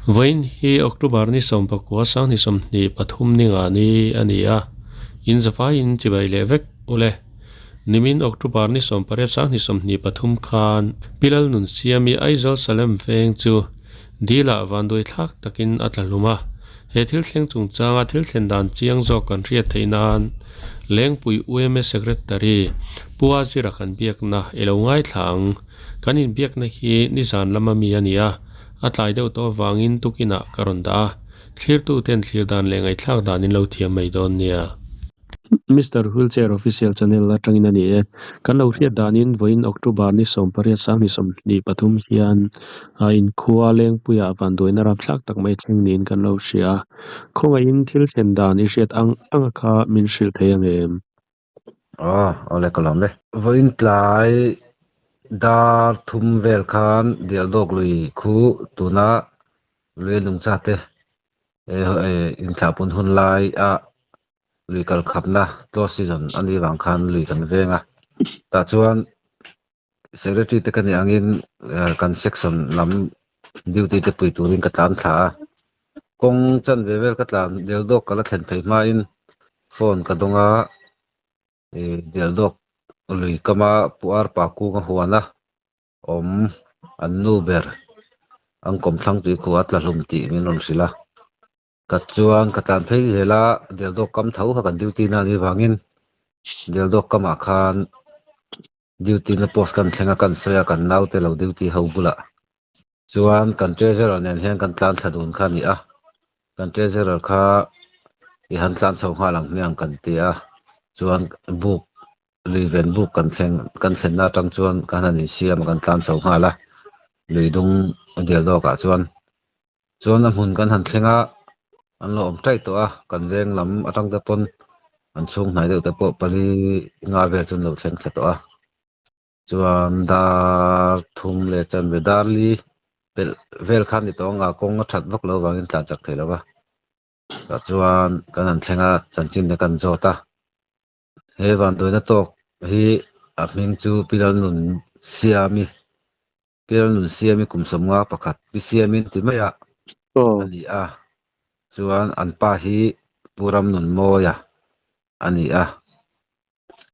Vawiin hi October ni 19 2023 ninga ni a ni a, in zavaiin chibai leh vek ule. Nimin October ni 18 2023 khan Pi Lalnunsiami Aizawl Salem veng chu Dil-ah vanduai thlak takin a tla hlum a. He thil thleng chungchanga thil thlen dan chiang zawk kan hriat theih nan Lengpui UMA Secretary Pu Azira kan biakna i lo ngaithla ang. Kan inbiakna hi nizan lama mi a ni a, a tlai deuh tawh avangin tukinah ka rawn dah a, thlirtuten thlir dan leh ngaihthlak dan in lo thiam mai dawn nia. Mister Wheelchair Official Channel atangin a ni e. Kan lo hriat danin vawiin October ni 18 2023 hian inkhua Lengpuiah vanduaina rapthlak tak mai thleng niin kan lo hria a. Khawngaihin thil thlen dan i hriat ang anga kha min hrilh thei ang em? Aw, awle ka lawm e. Vawiin tlai dar thum vel khan Dialdawk lui khu tuna lui a nungcha te inthlahpun hun lai a lui kal khapna close season a nih vang khan lui kan veng a. Tah chuan secretary te ka nih angin kan section lam duty te pui turin ka tlan thla a. Kawng chanve vel ka tlan del dawk ka la thlen phei hmain phone ka dawng a, del dawk lui kama Pu Arpa kunga huan a awm an nu ber an kawmthlang tuikhuah a tla hlum tih min rawn hrilh a. Ka chuan ka tlan phei zel a, Deldawk kam tho kha kan duty na anih vangin Deldawk kamah khan duty na post kan thleng a, kan sawi a, kan naute lo duty ho bulah chuan kan treasurer nen hian kan tlan thla dun kha a ni a, kan treasurer kha i han tlan chho nghal ang hmiang kan ti a, chuan buk lui ven buk kan thleng kan thlenna atang chuan kan han insiam a, kan tlan chho nghal a, lui dung Deldawkah chuan. Chuan a hmun kan han thleng a, an lo awm taih tawh a, kan veng lam atang te pawn an chhung hnai deuh te pawh pali nga vel chu an lo thleng thla tawh a. Chuan dar thum leh chanve dar li pelh vel khan ni tawh ang a, kawng a that vak loh avangin tlan chak thei lo va. Tah chuan kan han thleng a, chanchin te kan zawt a. He vanduaina tawk hi a hming chu Pi Lalnun Siami Pial nun siami kum 51 pi siamin ti mai a a ni a, chuan an pa hi Pu Ramnunmawia a ni a.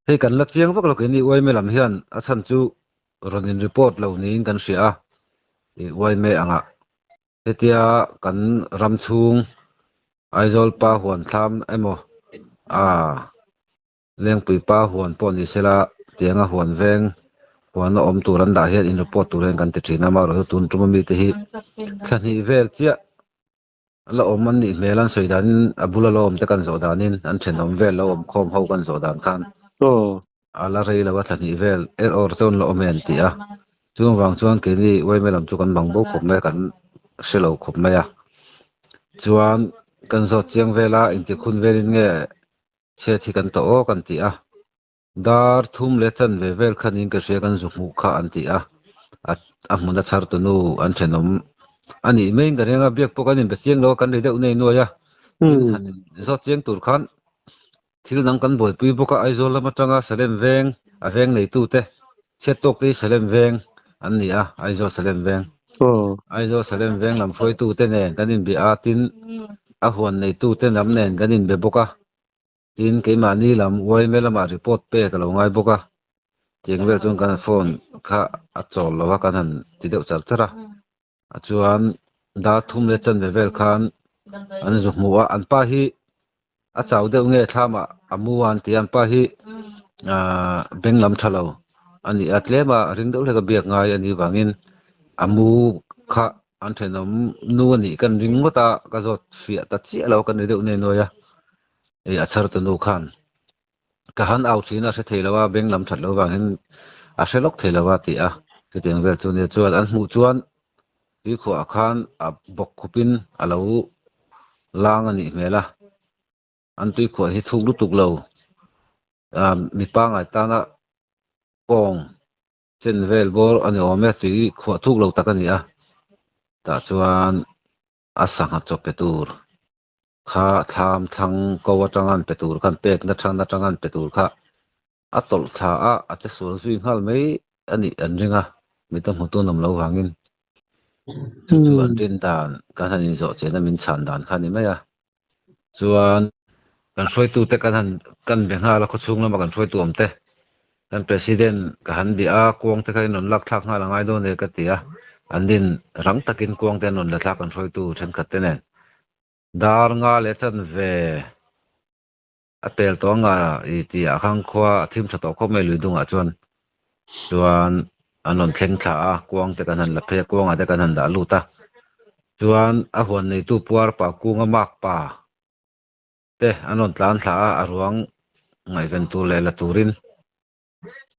Hei kan la chiang vak lo keini Uaime lam hian a chhan chu rawn in report lo niin kan hria a, i Uaime angah hetia kan ram chhung Aizawl pa huan thlam emaw a Lengpui pa huan pawh ni sela, tianga huan veng huana awm tur an dah hian in report tur hian kan ti thin a, amaherawhchu tun tuma mite hi thla hnih vel chiah la awm an nih hmel an sawi danin a bula lo awm te kan zawh danin an thenawm vel lo awm khawm ho kan zawh dan khan a la rei lo a thla hnih vel er awr chuan la awm e an ti a, chung vang chuan keini uaime lam chu kan bang bo khawp mai a, kan hre lo khawp mai a, chuan kan zawt chiang vel a intikhun velin nge Chhiat hi kan tawh aw kan ti a, dar thum leh chanve vel khanin ka hria kan zu hmuh kha an ti a, a hmun a chhar tunu an thenawm a nih maiin ka ring a, biak pawh kan inbe chiang lo a, kan ri deuh nei nuai a, tin han zawt chiang tur khan thil dang kan buaipui bawk a, Aizawl lam atanga Salem veng a veng neitute chhiat tawk te hi Salem veng an ni a, Aizawl Salem veng. Aizawl Salem veng lam hruaitute nen kan inbia a, tin a huan neitute lam nen kan inbe bawk a, tin keimahni lam uaime lamah report pek a lo ngai bawk a, tiang vel chuan kan phone kha a chawl lo a, kan han ti deuh char char a, a chuan dar thum leh chanve vel khan an zu hmu a, an pa hi a chau deuh nge thlamah a mu a an ti a, an pa hi aaa beng lam tha lo a ni a, tlem a ring deuh hlek a biak ngai a nih vangin a mu kha an thenawm nu a nih kan ring ngawt a, ka zawt fiah ta chiah lo a kan ri deuh nei nuai a, hei a chhar tunu khan ka han au thin a hre thei lo a, beng lam that loh vangin a hre lawk thei lo a ti a, chutiang vel chu nia chuan an hmuh chuan tuikhuah khan a bawk khupin a lo lang a nih hmel a, an tuikhuah hi thuk lutuk lo, mi pangngai tana kawng chen vel bawr a ni awm e, tui khuah thuk lo tak a ni a, tah chuan a sangha chaw pe tur kha thlam thlang ko atanga an pe tur khan pek na than atanga an pe tur kha a tawlh thla a, a che sual zui nghal mai a nih an ring a, mita hmutu an awm lo vangin. Chu chu an rin dan kan han inzawh chena min chhan dan kha a ni mai a. Chuan kan hruaitute kan han kan be nghal a, khawchhung lama kan hruaitu awm te, kan President ka han bia a, kuang te kha in rawn lak thlak nghal a ngai dawn e ka ti a, an din rang takin kuang te an rawn la thlak kan hruaitu thenkhat te nen. Dar nga leh chanve a pel tawh anga i tih ah khan khua a thim tha tawh khawp mai lui dungah chuan chuan an rawn thleng thla a, kuang te kan han la phei a, kuangah te kan han dah lut a, chuan a huan neitu puar pa kunga mak pa te an rawn tlan thla a, a ruang ngaihven tur leh la turin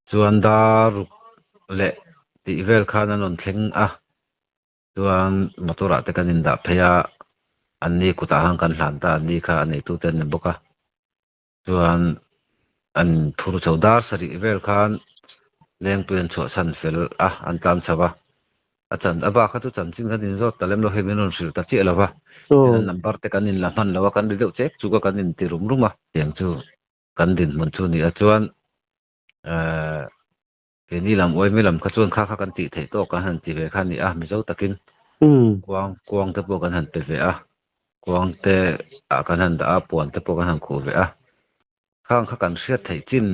chuan dar ruk leh tih vel khan an rawn thleng a. Chuan motor ah te kan indah phei a, an ni kutah khan kan hlan ta, an ni kha a neitu te an ni bawk a. Chuan an phur chho dar sarih vel khan Lengpui an chhuahsan fel a, an tlan chho a. A chan a bak kha chu chanchin kan inzawt ta lem lo, hei min rawn hrilh ta chiah lo va. Tin an number te kan inla hman lo a, kan ri deuh chek chuk a, kan inti rum rum a. Tiang chu kan dinhmun chu ni a, chuan eh Keini lam uaimi lam kha chuan kha kha kan tih theih tawk kan han ti ve kha a ni a, Mizo takin kuang kuang te pawh kan han pe ve a, kuang te ah kan han dah a, puan te pawh kan han khuh ve a, khang kha kan hriat theih chin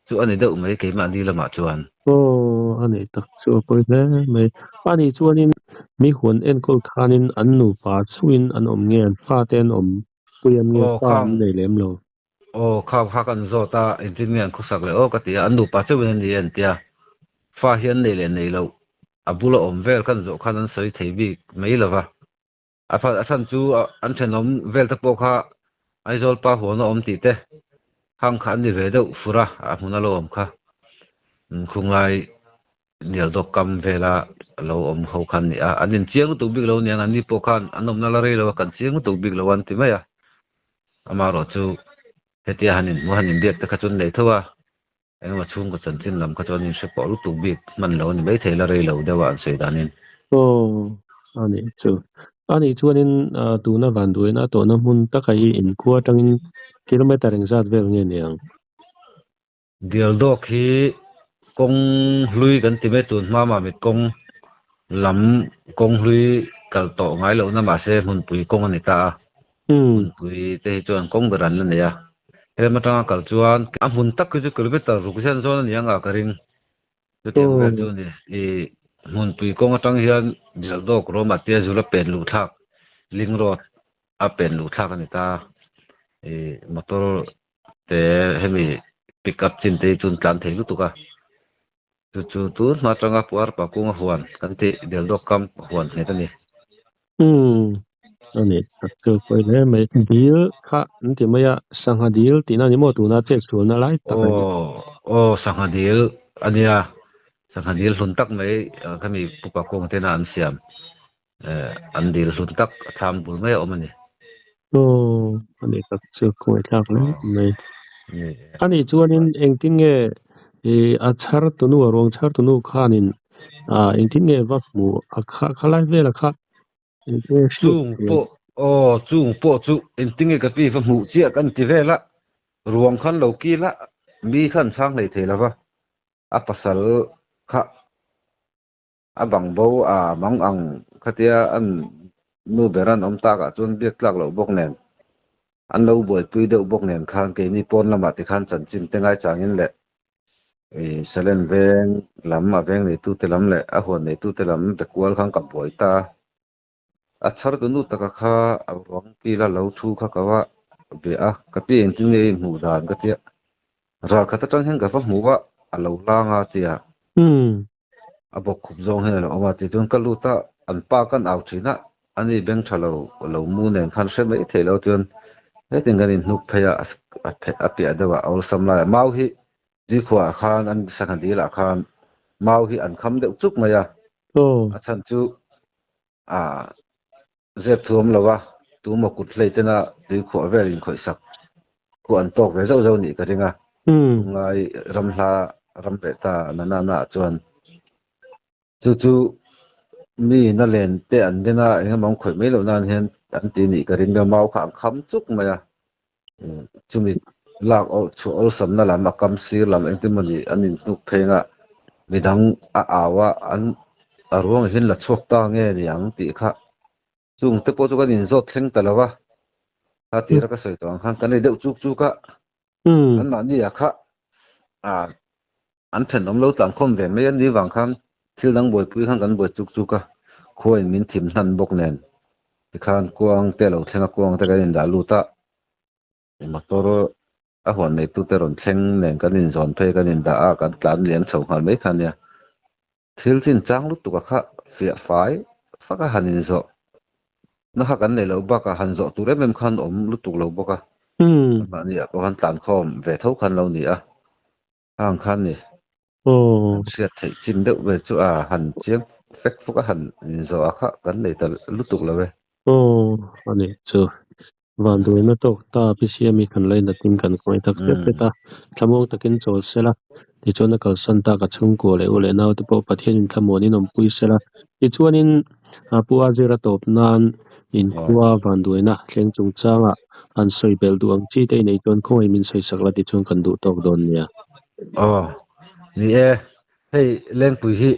chu a ni deuh mai keimahni lamah chuan. Aw, a nei tak chu a pawi hle mai. A nih chuanin mi huan enkawl khanin an nupa chauhin an awm nge, an fate an awm pui an nge, fa an nei lem lo? Aw, kha kha kan zawt a, engtin nge an khawsak leh aw ka ti a, an nupa chauhin a ni an ti a, fa hi an nei leh nei loh, a bula awm vel kan zawh khan an sawi thei bik mai lo va, a pha a chhan chu an thenawm vel te pawh kha Aizawl pa huan a awm tih te khang kha an ni ve deuh fur a, a hmun a lo awm kha khunglai Nialdawk kam vela lo awm ho kha an ni a, an inchiang lutuk bik lo aniang, anni pawh khan an awmna la rei lo a, kan chiang lutuk bik lo an ti mai a. Amaherawh chu hetia han inhmuh han inbiak te kha chu an nei tho a, engemaw chhungkaw chanchin lam kha chu an inhre pawh lutuk bik hman lo a ni maithei la rei lo deuh a an sawi danin. Aw, a nih chu. A nih chuanin tuna vanduaina a tawhna hmun taka hi inkhua atangin kilometre engzat vel nge niang? Dialdawk hi kawng hlui kan ti mai tun hma mah mit kawng lam kawng hlui kal tawh ngai lohna mahse hmunpui kawng a ni ta a. Hmunpui te hi chuan kawng ber an la nei a. Helm atanga kal chuan a hmun tak hi chu kilometer ruk hian zawn a ni ang a ka ring. Chutiang vel chu ni i hmunpui kawng atang hian Dialdawk Roma tia zula pen luh thlak Ling Road a pen luh thlak a ni ta. I motor te hemi pick up chin te hi chuan tlan thei lutuk a, chu chu tun hma atanga Pu Arpa kunga huan kan tih Deldawk kam huan nghet a ni. Umm a ni tak chu pawi hle mai. Dil kha an ti mai a, sangha dil tihna a ni maw tuna chet sualna lai tak a ni. Aw aw sangha dil a nia, sangha dil hlun tak mai khami Pu Pa Kung tena an siam an dil hlun tak a thlam bul mai a awm a ni. Aw, a ni tak chu khawngaih thlak hle mai. A nih chuanin engtin nge a chhar tunu a ruang chhar tunu khanin engtin nge va hmuh a kha khalai vela kha engtin nge hriat Chung pawh aw chung pawh chu engtin nge ka pi va hmuh chiah kan ti vel a, ruang khan lo kil a, mi khan chhang hlei thei lova, a pasal kha A bang bo a mang ang khatia an nu ber an awm takah chuan biak tlak loh bawk nen, an lo buaipui deuh bawk nen khan keini pawn lamah tikhan chanchin te ngaichangin leh i Salem veng lam a veng neitute lam leh a huan neitute lam be kual khan ka buai ta a. A chhar tu nu taka kha a ruang kila lo thu kha ka va be a, ka pi engtin nge i inhmuh dan ka tia, ral khat atang hian ka va hmu a, a lo lang a tia. A bawk khup zawng hian a lo awm a, tichuan ka lut a, an pa kan au thin a, ani beng tha lo lo mu nen khan hre mai thei lo chuan hetin kan inhnuk phei a, a piah deuh a awlsam lai a, mau hi tuikhuah ah khan an sangha dil ah khan mau hi an kham deuh chuk mai a, a chhan chu a zep thuam lo a, tumaw kut hlei tena tuikhuah vel inkhawih sak khu an tawk ve zauh zauh nih ka ring a, tunlai ramhla ram leh ta na na na ah chuan chu chu mi na len te an den a, eng emaw an khawih mai loh nan hian an ti nih ka ring a, mau kha an kham chuk mai a, chumi lak chhuah awlsamna lam a kam sir lam engtin mawni an inhnuk pheng a, midang a au a an. a ruang hian la chhuak ta nge ni ang tih kha chung te pawh chu kan inzawt thleng ta lo a, kha tira ka sawi tawh ang khan kan ri deuh chuk chuk a, anmahni ah kha an thenawm lo tlankhawm ve mai a ni vang khan thil dang buaipui khan kan buai chuk chuk a, khuain min thim hnan bawk nen tikhan kuang te a lo thleng a, kuang te kan indah lut a, motor a huan neitute rawn thleng nen kan inzawn phei kan indah a, kan tlan liam chho nghal mai kha a nia. Thil chinchang lutuk a kha fiah fai fak a han inzawh na kha kan neih loh bakah han zawh tur em em khan awm lutuk lo bawk a, mahni ah pawh khan tlankhawm ve tho khan lo ni a, hang khan ni kan hriat theih chin deuh vel chu a han chiang fek fawk a han inzawh a kha kan nei ta lutuk lo e. Aw a nih chu. Vanduaina tawk ta PCM hi kan lainatin kan khawngaih tak zet zet a, thlamuang takin chawl sela, tichuan a kalsan tak a chhungkua leh u leh naute pawh Pathianin thlamuanin awmpui sela. Tichuanin Pu Azira tawp nan inkhua vanduaina thleng chungchangah han sawi belh duh ang chi te i nei chuan khawngaih min sawi sak la tichuan kan duh tawk dawn nia. Aw, ni e, hei Lengpui hi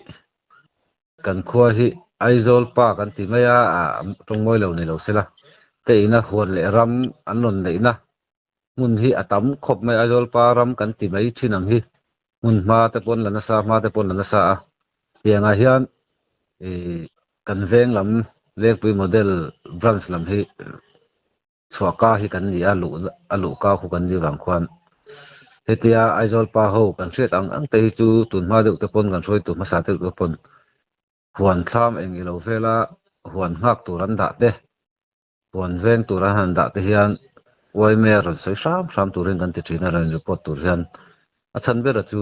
Kan khua hi Aizawl pa kan ti mai a, tawngmawi lo ni lo sela. Te ina huan leh ram an rawn neihna hmun hi a tam khawp mai. Aizawl pa ram kan ti mai thin ang hi hmun hma te pawn la nasa, hma te pawn la nasa a. Tiangah hian kan veng lam Lengpui Model Branch lam hi Chhuahka hi kan ni a, luh a luhka khu kan ni vang khuan hetia Aizawl pa ho kan hriat ang ang te hi chu tun hma deuh te pawn kan hruaitu hmasa deuh te pawn huan thlam eng ilo vela huan nghak tur an dah te, huan veng tur an han dah te hian yma rawn sawi hram hram turin kan ti thin a, rawn report tur hian a chhan bera chu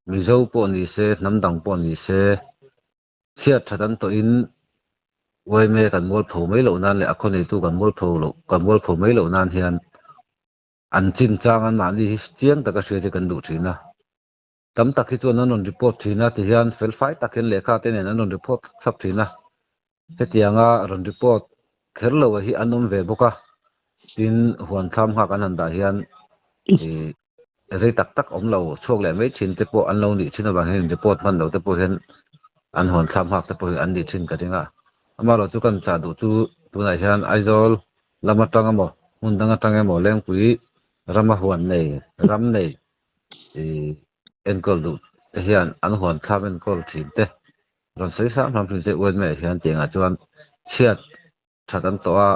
Mizo pawh ni se, hnam dang pawh ni se, Chhiat that an tawhin yma kan mualpho mai loh nan leh a khawneitu kan mualpho loh kan mualpho mai loh nan hian an chinchang an mahni hi chiang taka hriat hi kan duh thin a. Tam tak hi chuan an rawn report thin a tihian felfai tak hian lehkha te nen an rawn report thlap thin a. Hetianga rawn report kher lo hi an awm ve bawk a, tin huan thlam nghak an han dah hian ih rei tak tak awm lo chhuak leh mai thin te pawh an lo nih thin avang hian report hman lo te pawh hian an huan thlam nghak te pawh hi an nih thin ka ring a. Amaherawh chu kan chah duh chu tunah hian Aizawl lam atang emaw hmun dang atang emaw Lengpui rama huan nei ram nei ih enkawl duh te hian an huan thlam enkawl thin te Rawn sawi sang hram thin che uain maiah hian tiangah chuan chhiat that an tawh a,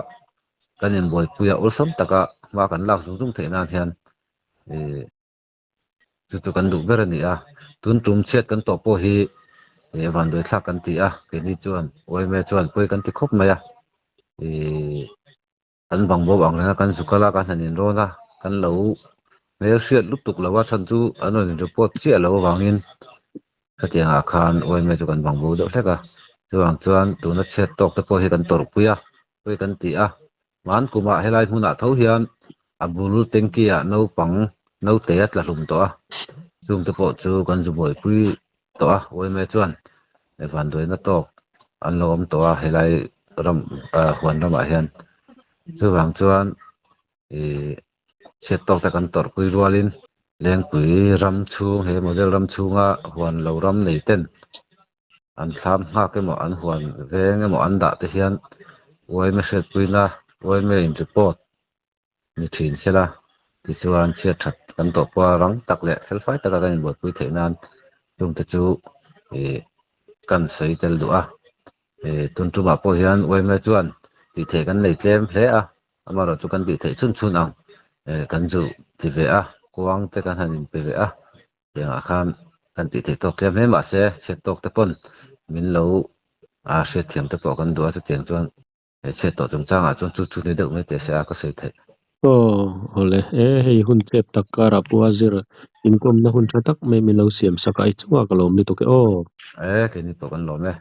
kan inbuaipui a awlsam taka hma kan lak zung zung theih nan hian ih chu chu kan duh ber a ni a. Tun tum chhiat kan tawh pawh hi ih vanduai thlak kan ti a, keini chuan uaime chuan pawi kan ti khawp mai a, ih Kan bang bo ang reng a, kan zuk kal a, kan han inrawn a, kan lo hmel hriat lutuk lo a, chhan chu an rawn in report chiah lo avangin khatiang ah khan yma chu kan bang bo deuh hlek a, chuvang chuan tuna chhiat tawk te pawh hi kan tawrhpui a, pawi kan ti a, hman kumah helai hmunah tho hian a bul tanky ah naupang naute a tla hlum tawh a, chung te pawh chu kan zu buaipui tawh a, yma chuan vanduaina tawk an lo awm tawh a helai ram huan ramah hian chuvang chuan ih chhiat tawk te kan tawrhpui rualin Lengpui ram chhung he model ram chhunga huan lo ram nei ten an thlam nghak emaw an huan veng emaw an dah te hian yma hriatpuina yma in report ni thin sela, tichuan chhiat that kan tawh pawha rang tak leh felfai taka kan inbuaipui theih nan chungte chu ih kan sawi tel duh a. Ih tun tumah pawh hian yma chuan tih theih kan nei tlem hle a, amaherawh chu kan tih theih chhun chhun ang ih kan zu ti ve a, kuang te kan han inpe ve a, tiangah khan kan tih theih tawk tlem hle mahse chhiat tawk te pawn min lo hriatthiam te pawh kan duh a, chutiang chuan He chhiat tawh chungchangah chuan chu chu ni deuh mai teh se a ka sawi theih. Aw, awle. E, hei hun chep tak karah pawh a zir inkawmna hun tha tak mai min lo siam sak a, i chungah ka lawm lutuk e aw. E, keini pawh kan lawm e.